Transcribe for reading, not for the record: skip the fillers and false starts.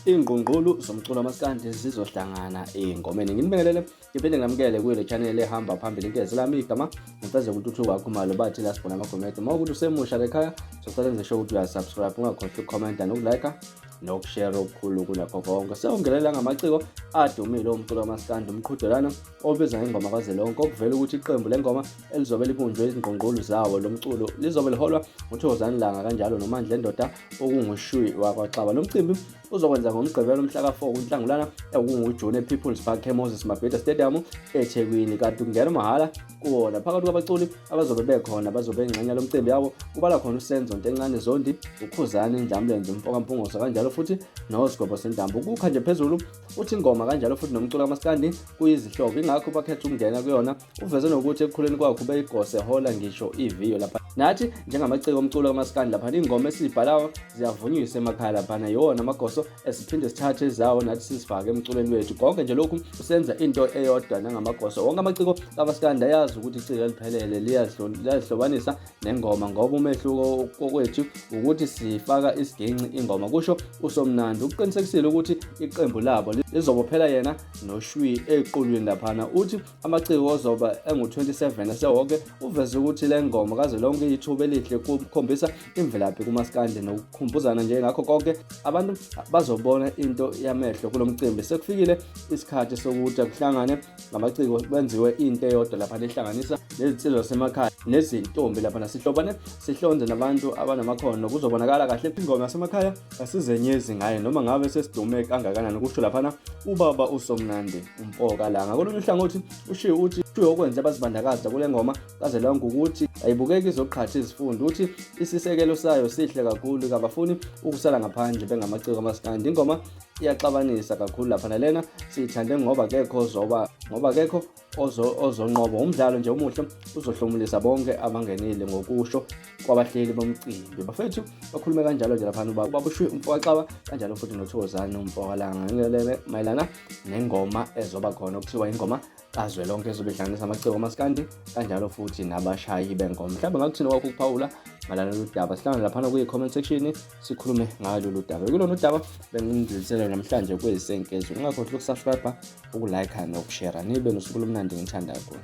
Ingqungqulu zomculo wamaskandi zizohlangana ey'ngomeni. Nginibingelele ngiphinde nginamukele kuyo le channel ehamba phambili inkezi lami igama ngifeze kuntuthuko akhumalo bathi la sibona amagomede. Uma ukuthi usemusha lekhaya socela ngisho ukuthi uyasubscribe ungakhohlwa ukukhomenta nokulike nokushare okukhulu kunakho konke. Sewungenelela ngamaciko adumile omculo wamaskandi umqhudelwano obizwa ngengoma kazwelonke okuvela ukuthi iqembu lengoma elizobe libunjwe izingqungqulu zawo lo mculo lizobe liholwa nguThokozani Langa kanjalo noMandla Endoda okungushui wakwaXaba. Lo mcimbi uzokwenza ngoMgqibelo mhla ka-4 kuNhlangulana okunguJuni ePeople's Park eMoses Mabhida Stadium eThekwini kanti kungenwa mahhala kuwona. Phakathi kwabaculi abazobe bekhona bazobe ingxenye lo mcimbi yabo kubala khona uSenzo Ntencane Zondi, uKhuzani Ndlamlenze Mfoka Mpungose kanjalo futhi noSigwebo Sentambo. Kukha nje phezulu uthi ingoma kanjalo futhi nomculo kamaskandi kuyizihlobo ingakho bakhetha ukungena kuyona. Uveze nokuthi ekukhuleni kwakhe ubeyigose ehola ngisho iviyo lapha. Nathi njengamaciko omculo kamaskandi lapha ingoma esizibhalayo ziyavunyiswa emakhaya laphana yiwona amagoso esiphinde sithathe ezawo nathi sizifake emculweni wethu. Konke nje lokhu usenza into eyodwa nangamagoso. Wonke amaciko kamaskandi ayazi ukuthi iciko eliphelele liyazihlobanisa nengoma ngoba umehluko kokwethu ukuthi sifaka isiginci ingoma, kusho uSomnandi. Ukuqinisekisile ukuthi iqembu labo lizobophela yena noShwi equlwini laphana. Uthi amaciko ozoba engu-27 asewonke. Uveze ukuthi le ngoma kazwelonke ithuba elihle kukhombisa imvelaphi kumaskandi nokukhumbuzana nje ngakho konke abantu bazobona into yamehlo kulo mcimbi. Sekufikile isikhathi sokuthi kuhlangane ngamaciko kwenziwe into eyodwa lapha lehlanganisa nezinsizwa zasemakhaya nezintombi lapha nasihlobane sihlonze nabantu abanamakhono kuzobonakala kahle ingoma yasemakhaya asizenyezi ngayo noma ngabe sesidume kangakanani kusho laphana ubaba uSomnandi uMpoka la. Ngakolunye uhlangothi ushiye uthi okwenze abazibandakaza kule ngoma kaZelonke ukuthi ayibukeki izoqhatha izifundo. Uthi isisekelo sayo sihle kakhulu kabafuni ukusala ngaphandle bengamaciko amaskandi. Ingoma iyaxabanisa kakhulu lapha nalena siyithande ngoba kekho ozoba ngoba kekho ozonqoba umdlalo nje omuhle uzohlomulisa bonke abangenile ngokusho kwabahleli bomcimbi. Bafethu bakhulume kanjalo nje laphana ubaba uShwi umfokaXaba kanjalo futhi noThokozani umfokaLanga ngelele mayelana nengoma ezoba khona okuthiwa ingoma kazwelonke ezobe ihlanganisa amaciko amaskandi kanjalo futhi nabashayi bengoma. Mhlawumbe ngakuthina kwakho ukuphawula mayelana lolu daba, sihlangane laphana kwi-comment section sikhulume ngalo lolu daba. Kulona udaba bengindlulisela namhlanje kwezisenkezo, ungakhohlwa ukusubscribe, ukulike nokushare. Nibe nosuku olumnandi, ngithanda kakhulu.